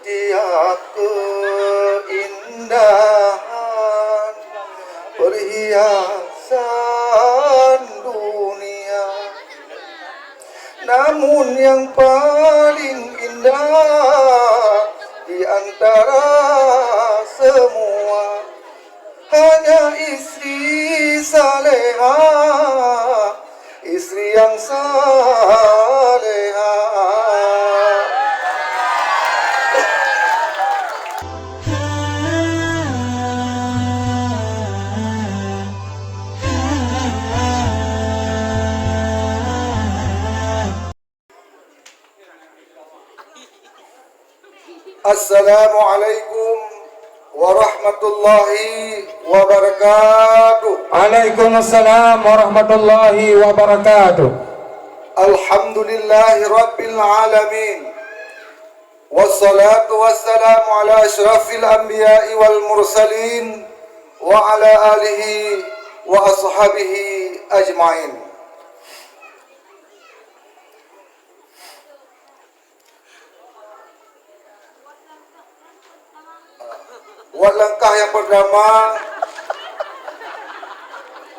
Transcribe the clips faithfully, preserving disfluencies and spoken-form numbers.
Tiap keindahan perhiasan dunia, namun yang paling indah di antara semua hanya istri salehah, istri yang salehah. Assalamualaikum warahmatullahi wabarakatuh. Waalaikumsalam warahmatullahi wabarakatuh. Alhamdulillahi rabbil alamin. Wassalatu wassalamu ala asyrafil anbiya'i wal mursalin wa ala alihi wa ashabihi ajmain. Buat langkah yang pertama,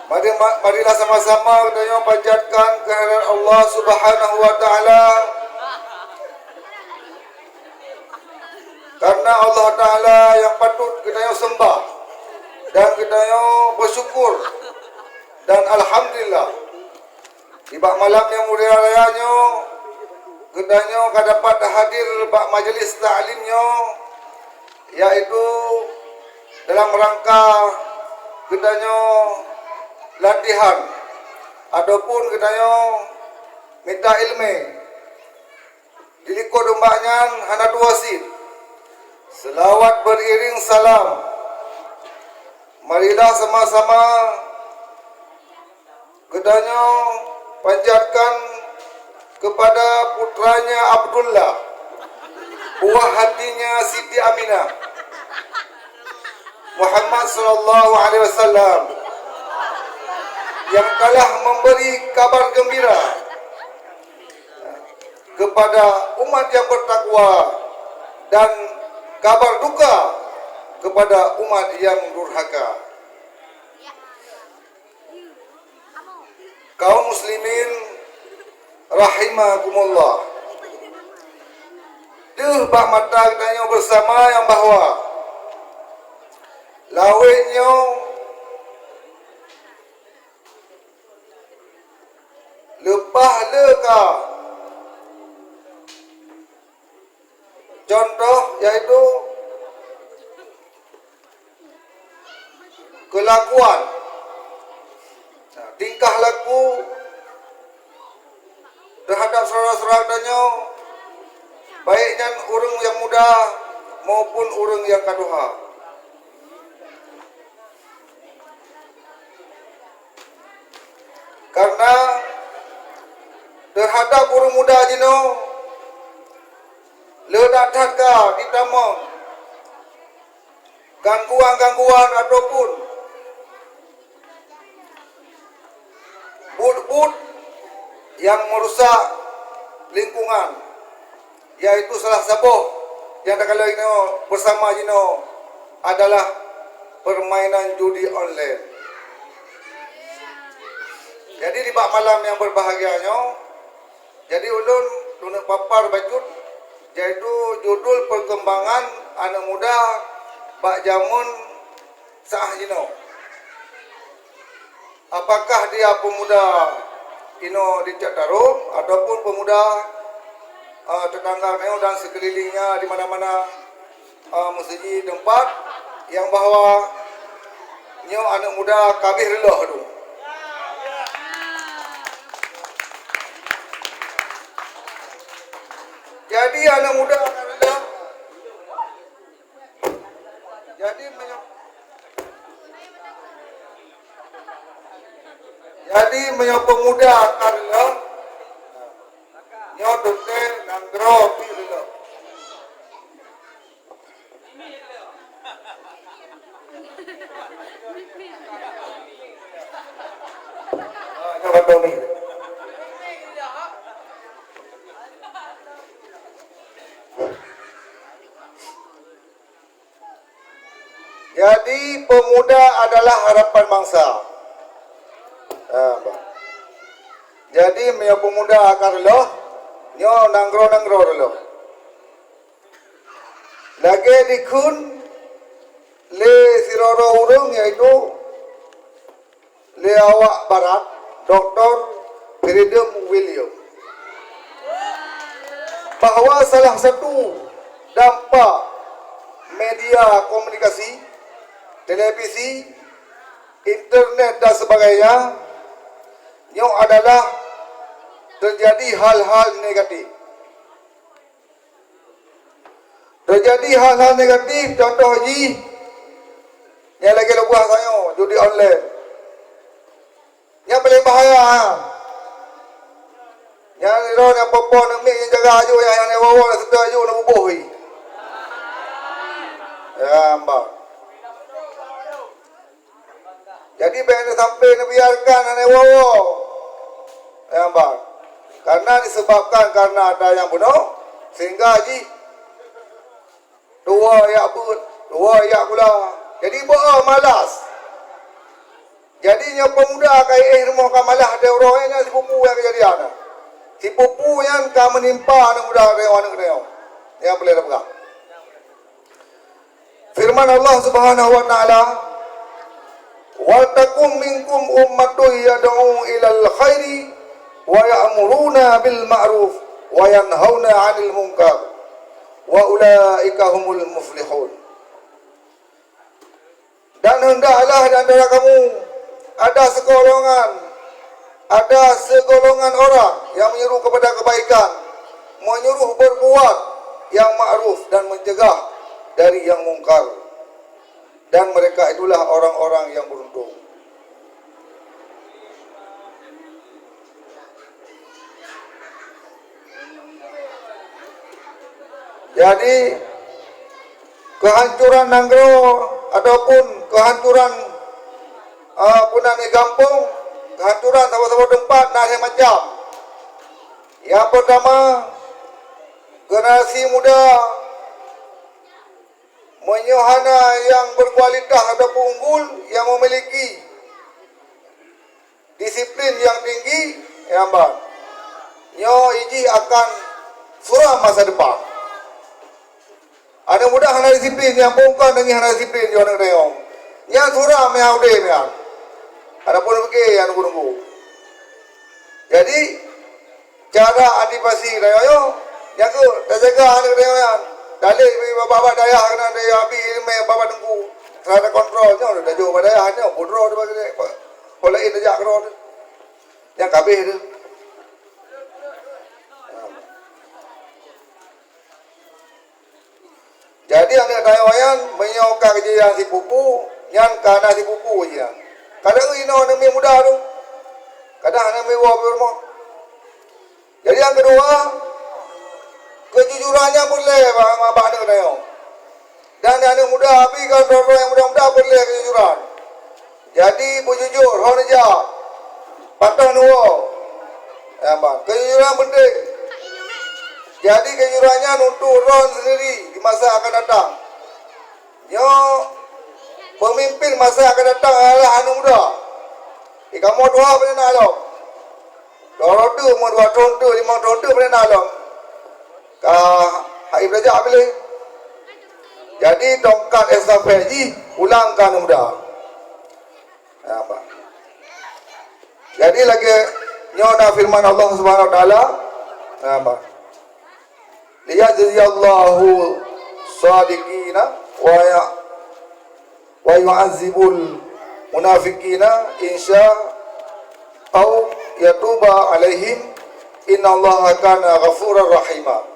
mari, ma-, marilah sama-sama geutanyoe panjatkan kehadirat Allah Subhanahu wa Taala, karena Allah Taala yang patut geutanyoe sembah dan geutanyoe bersyukur dan alhamdulillah. Di bak malam nyang mulia raya nyoe, geutanyoe ka dapat hadir bak majlis taklim nyoe, yaitu dalam rangka geutanyoe latihan ataupun geutanyoe mita ileumèe. Di likot umat nyan hana tuwoe cit. Seulaweuet beuiréng salam. Marilah sama-sama geutanyoe panjatkan keupada putranya Abdullah, buah hatinya Siti Aminah, Muhammad sallallahu alaihi wasallam, yang telah memberi kabar gembira kepada umat yang bertakwa dan kabar duka kepada umat yang durhaka. Kaum muslimin rahimakumullah. Deuh bak mata geutanyoe beusama nyang bahwa lawét nyoe leupah le ka contoh, yaitu keulakuan, tingkah laku teuhadab syedara-syedara geutanyoe, baik nyan ureuëng nyang muda maupun ureuëng nyang ka tuha. Karena teuhadab ureuëng muda jinoe, le that-that ka jitamong gangguan-gangguan ataupun buet-buet nyang meurusak lingkungan, yaitu salah saboh nyang takalon jinoe beusama jinoe adalah permainan judi online. Jadi, di bak malam nyang berbahagia nyoe, jadi ulôn, lôn neuk papar bacut, yaitu judul perkembangan aneuk muda bak jameun saat jinoe. Apakah dia pemuda inoe di Cot Tarom ataupun pemuda, eh, tetangga geutanyoe dan sekelilingnya di mana-mana, eh, meuseujid teumpat nyang bahwa nyoe aneuk muda ka abéh reuloh dum. Jadi aneuk muda ka reuloh. Jadi meunyoe, jadi meunyoe peumuda ka reuloh, nyoe teuntèe nanggroe pih reuloh. Ah, nyoe ka Tommy. Jadi, pemuda adalah harapan bangsa. Ha, bah. Jadi, meunyoe pemuda ka reuloh, nyoe nanggroe-nanggroe reuloh. Lagée dikheun lé sidroe ureuëng, yaitu lé awak barat, Doktor Freedom William, bahwa salah satu dampak media komunikasi, televisi, internet dan sebagainya, nyoe adalah terjadi hal-hal negatif. Terjadi hal-hal negatif, contoh jih, nyang lagée leubeh tanyoe, judi online. Nyang paléng bahaya. Nyang droe nyang popo neumiek nyang jaga aju, nyang, nyang woe-woe nyang seutôt aju neububoh hi. Ya, hamba. Jadi, bék neusampai neubiarkan hana woe-woe. Ya, hamba. Karena disebabkan karena ada nyang bunoe, sehingga jih tuwoe jak beuet, tuwoe jak gula. Jadi, beu-o malas. Jadi, nyoe pemuda ka éh rumoh ka malas até uroe nyan, sipupu nyang keujadian. Sipupu nyan ka meunimpa aneuk muda tanyoe, aneuk tanyoe. Nyang peureulée tapeugah. Firman Allah Subhanahu wa Ta'ala, "Wal takum minkum ummatun yad'u ilal khairi wa ya'muruna bil ma'ruf wa yanhauna 'anil munkar wa ulaika humul muflihun." Dan hendaklah di antara kamu ada segolongan, ada segolongan orang yang menyuruh kepada kebaikan, menyuruh berbuat yang ma'ruf dan mencegah dari yang mungkar. Dan mereka itulah orang-orang yang beruntung. Jadi, kehancuran nanggroe ataupun kehancuran, ah, peunan di gampông, kehancuran saboh-saboh teumpat na lhée macam. Nyang peurtama, generasi muda meunyoe hana nyang berkualitas ataupun unggul, nyang memiliki disiplin nyang tinggi, nyang ban, nyoe jih akan suram masa depan. Aneuk muda hana disiplin, nyang bungkon deungon hana disiplin, nyoe aneuk dayong. Nyan suram nyang udeb nyan. Adapun pike nyang nunggu-nunggu. Jadi, cara antisipasi tanyoe nyoe, nyan keuh tajaga aneuk tanyoe nyan. Daleh bak-bak dayah keunan dayah abi ileumèe bak-bak teungku. Serata kontrol nyoe, tajoh bak dayah nyoe, budroe teuh bak, bak laén tajak keudroe teuh. Nyang ka abéh teuh. Jadi, aneuk tanyoe nyan, meunyoe ka geujak sipupu, nyan ka na sipupu jih nyan. Kadang inoe aneuk miet muda tu. Kadang aneuk miet woe pih rumoh. Jadi, nyang keudua, keujujuran nyan peureulèe bak, bak aneuk tanyoe. Dan aneuk muda, abi kan droe-droe nyang muda-muda peureulèe keujujuran. Jadi, beujujur, ho neujak, patéh neuwoe. Ya, bah. Keujujuran penting. Jadi, keujujuran nyan untuk droe sendiri di masa akan datang. Nyoe, pemimpin masa akan datang adalah aneuk muda. Di kamoe tuha peureulèe na lom. Dua reutôh, meudua thôn teuh, limong thôn teuh peureulèe na lom. Ka hai beurajak piléh. Jadi, tongkat estafet jih pulang keu aneuk muda. Nah, bah. Jadi, lagèe nyoe na firman Allah Subhanahu wa Taala. Nah, bah. "Liyajziyallahu shadiqina wa ya-, wa yu'adzibul munafiqina in sya au yatuba 'alaihim, innallaha kana ghafurar rahima."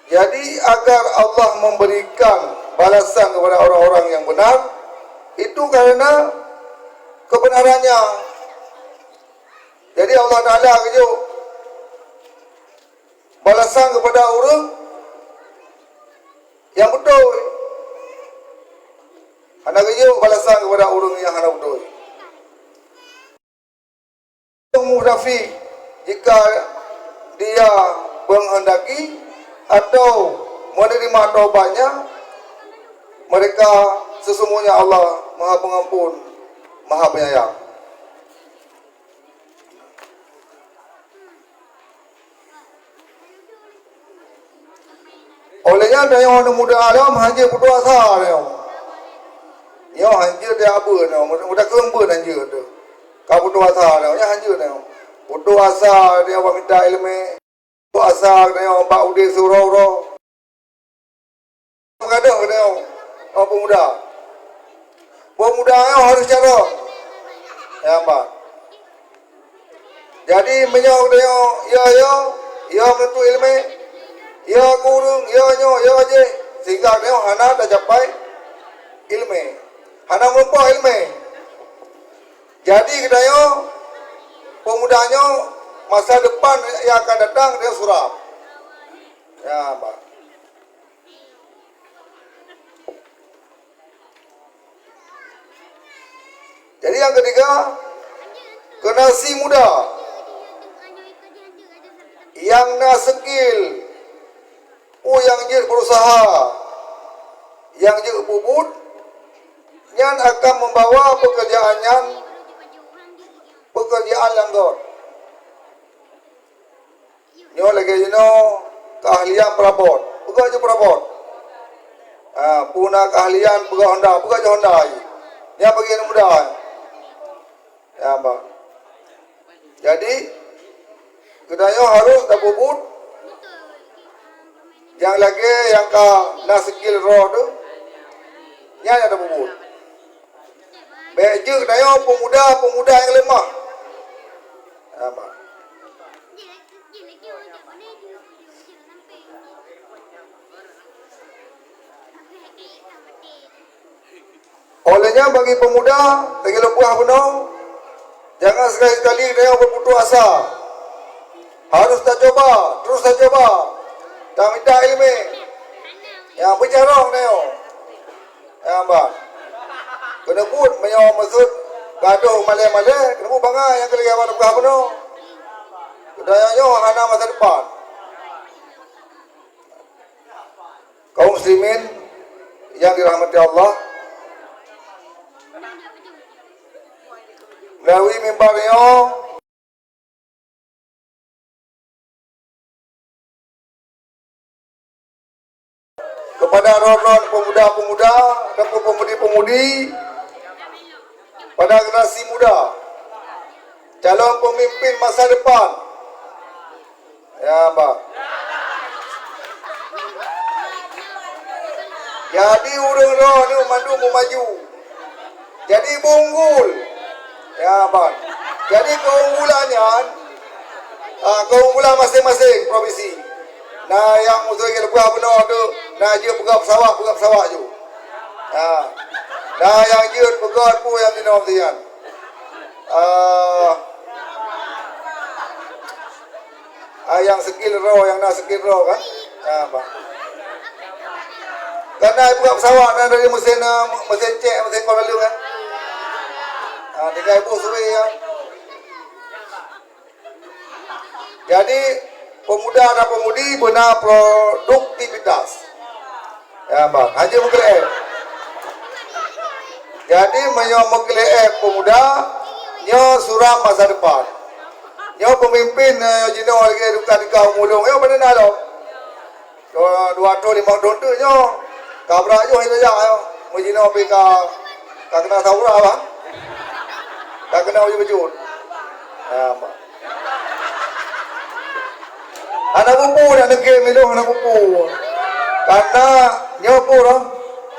Jadi, agar Allah memberikan balasan kepada orang-orang yang benar, itu karena kebenarannya. Jadi, Allah Taala geujok balasan kepada ureueng nyang beutôi. Hana geujok balasan kepada ureueng nyang hana beutôi. Munafik, jika dia menghendaki atau menerima taubatnya, mereka sesungguhnya Allah Maha Pengampun, Maha Penyayang. Oleh nyan, tanyoe aneuk muda lom hanjeuet putôh asa tanyoe. Nyoe hanjeuet di abeuh nyoe, muda keumbeuet hanjeuet tu. Ka putôh asa tanyoe, nyan hanjeuet tanyoe. Putôh asa tanyoe bak mita iéleumé. Putôh asa tanyoe bak udeb siuroe-uroe. Meugadôh tanyoe, oh, pemuda. Pemuda nyoe harôh carông. Ya, bah. Jadi, meunyoe geutanyoe, ya, ya, ya meunutut iéleumé, ya keu ureueng, ya nyoe, ya jih, sehingga geutanyoe hana tacapai iéleumé, hana meurumpok iéleumé. Jadi, geutanyoe, pemuda nyoe, masa depan nyang akan datang, geutanyoe suram. Ya, bah. Jadi, nyang keutiga, generasi muda nyang na skill, peue nyang jeuet berusaha, nyang jeuet peubuet, nyan akan membawa pekerjaan nyan, pekerjaan nyang göt. Nyoe lagèe jinoe keahlian perabot. Peugah jeuet perabot. Ha, peue na keahlian peugah honda, peugah jeuet honda jih. Nyan bagi aneuk muda. Ya, bah. Jadi, geutanyoe harôh tapeubuet nyang lagèe nyang ka na skill droe tu. Nyan nyang tapeubuet. Bèk jeuet tanyoe pemuda-pemuda nyang leumah. Aman. Oleh nyan bagi pemuda, lagèe lôn peugah bunoe, jangan sekali-sekali tanyoe berputus asa. Harus tacoba, terus tacoba. Tamita iéleumé. Nyang beucarông tanyoe. Ya, bah. Keuneuk buet meunyoe maksud gadôh malèe-malèe, keuneuk buet bangai nyang keu lagèe awak peugah bunoe. Budaya nyoe hana masa depan. Kaum muslimin yang dirahmati Allah, melalui mimbar nyoe, kepada droeneuh pemuda-pemuda dan pemudi-pemudi pada generasi muda, calon pemimpin masa depan. Ya, bah. Jadi, ureueng droeneuh mandum meumaju. Jadi, beunggul. Ya, bah. Jadi, keunggulan nyan, ah, keunggulan maséng-maséng provinsi. Na nyang usul lagèe leubeh bunoe tu, na jeuet peugöt pesawat, peugöt pesawat ju. Ha. Na nyang jeuet peugöt peue nyang jinoe nyan. Ah, ah, nyang skill droe, nyang na skill droe kan? Ha, bah. Kan na peugöt pesawat na dari mesin, ah, mesin cek, mesin kon lalu kan? Ha, tinggai boh survei kan? Jadi, pemuda dan pemudi beuna produktivitas. Ya, bah. Hana meukeuleueh. Jadi, meunyoe meukeuleueh pemuda, nyoe suram masa depan. Nyoe pemimpin, eh, jinoe lagèe duka-duka ureueng ulôn, nyoe bagaimana lom? Dua, dua ratus lima puluh teuk nyoe. Ka brat yoh ida jak nyoe. Meujinoe pih ka, ka keunong saurah, bah. Ka keunong bacut-bacut. Ha, bah. Hana bubu nak neugèe miléh, hana bubu. Karena nyoe pun,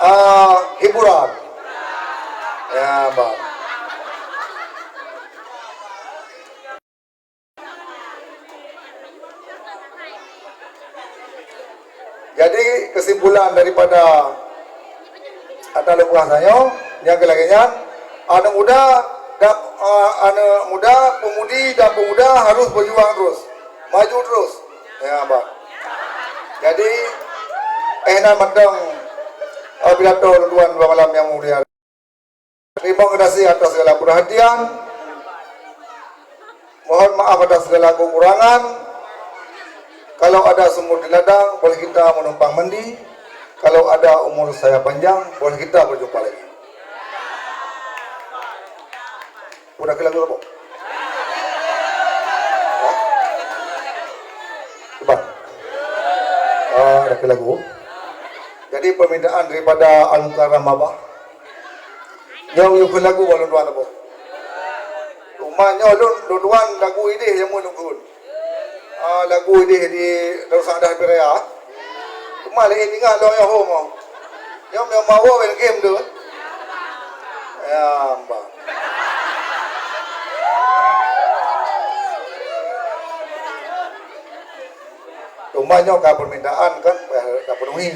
ah, hiburan. Ya, bah. Jadi, kesimpulan daripada ata lôn peugah nyoe, nyang keu lagèe nyan, aneuk muda dan, eh, aneuk muda, pemudi dan pemuda harus berjuang terus, maju terus. Ya, bah. Jadi, eh, nyan mantong, eh, pidato lôn tuan bak malam nyang mulia. Terima kasih atas segala perhatian. Mohon maaf atas segala kekurangan. Kalau ada sumur di ladang, boleh kita menumpang mandi. Kalau ada umur saya panjang, boleh kita berjumpa lagi. Udah ke lagu apa? Hah? Coba. Ah, udah ke lagu. Jadi permintaan daripada Al-Mukarram Abah. Nyang yue lagu bak lôn tuan apa? Cuma nyoe lôn, lôn tuan lagu idéh nyang lôn kheun. Ah, lagu idéh di Darussadah Pidie Jaya. Teuma lé ingat lôn nyoe hom. Nyoe meunyoe meuwoe bèk neugém tu. Ya, bah. Teuma nyoe ka permintaan kan, eh, ka penuhi.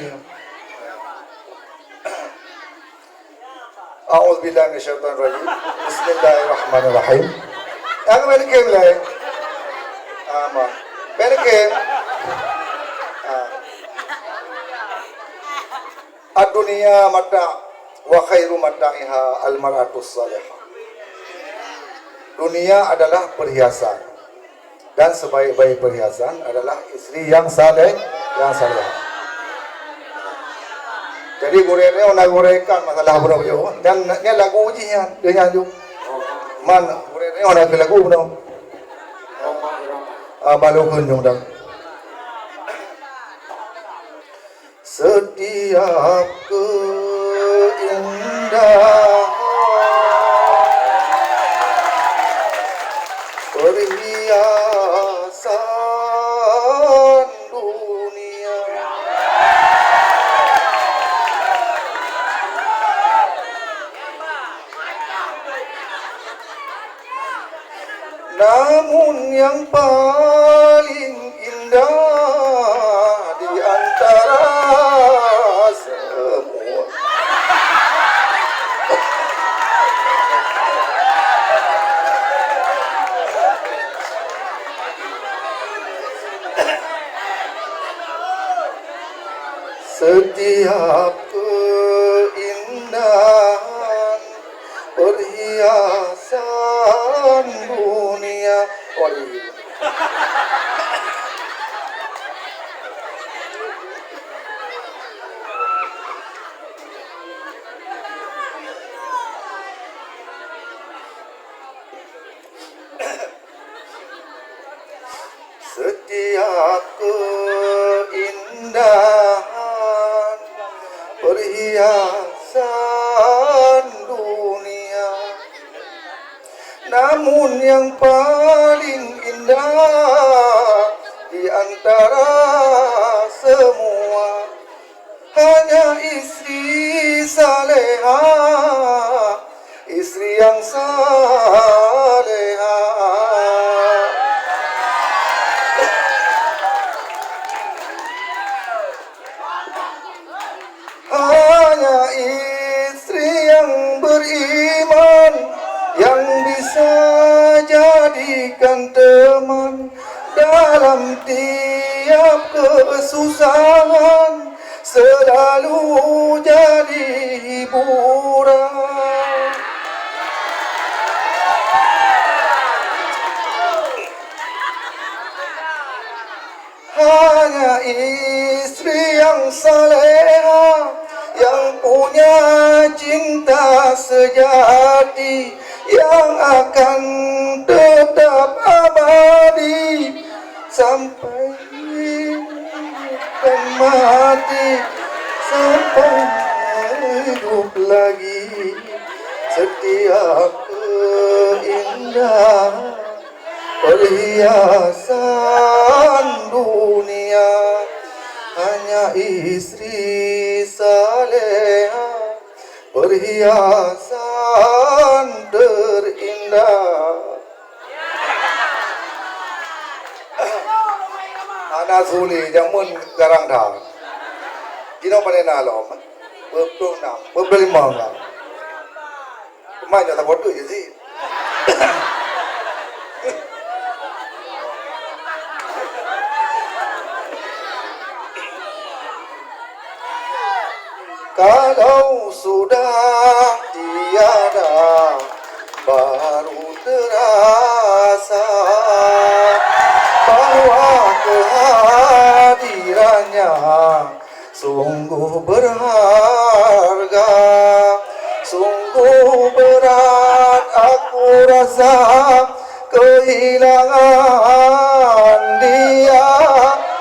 A'udzubillahi minasyaitonirrajim. Bismillahirrahmanirrahim. Nyang bèk neugém lé. Ama. Bèk neugém. Ah. Ad-dunya mata' wa khairu mata'iha al-mar'atus salihah. Dunia adalah perhiasan. Dan sebaik-baik perhiasan adalah isteri yang saleh, yang salehah. Jadi gurèe nyoe na gurèe kan masalah bunoe beuh. Dan nyan lagu jih nyan, dia nyan ju. Man gurèe nyoe na lagu bunoe. Ah, balu kunjung dang. Setiap keindahan perhiasan dunia, namun yang paling indah di antara semua. Setiap keindahan perhiasan dunia. Waduh. Setiap keindahan perhiasan dunia, namun yang paling indah di antara semua hanya istri salehah, istri yang salehah. Hanya istri yang beriman yang bisa jadikan teman dalam tiap kesusahan, selalu jadi hiburan. Hanya istri yang salehah, yang punya cinta sejati, yang akan tetap abadi sampai dan mati, sampai hidup lagi. Setiap keindahan perhiasan dunia, hanya istri salehah perhiasan terindah. Hana sulet jameun garang that. Jinoe pane na lom? Dua puluh enam, dua puluh lima enggak? Teuma nyoe saboh teuk je sih. Kalau sudah tiada, baru terasa bahwa kehadiran Kehilangan dia,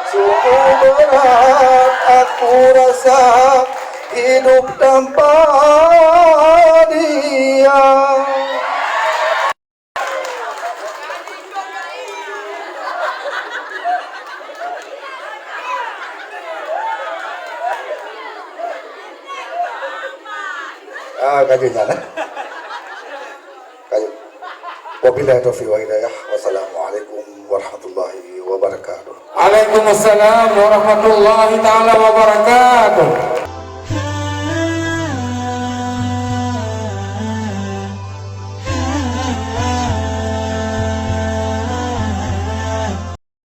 sungguh berat aku rasa hidup tanpa dia. Ah, ka jeuet nyan, eh. Ka jeuet. Wabillahi taufiq wal hidayah. Wassalamualaikum warahmatullahi wabarakatuh. Waalaikumsalam warahmatullahi taala wabarakatuh.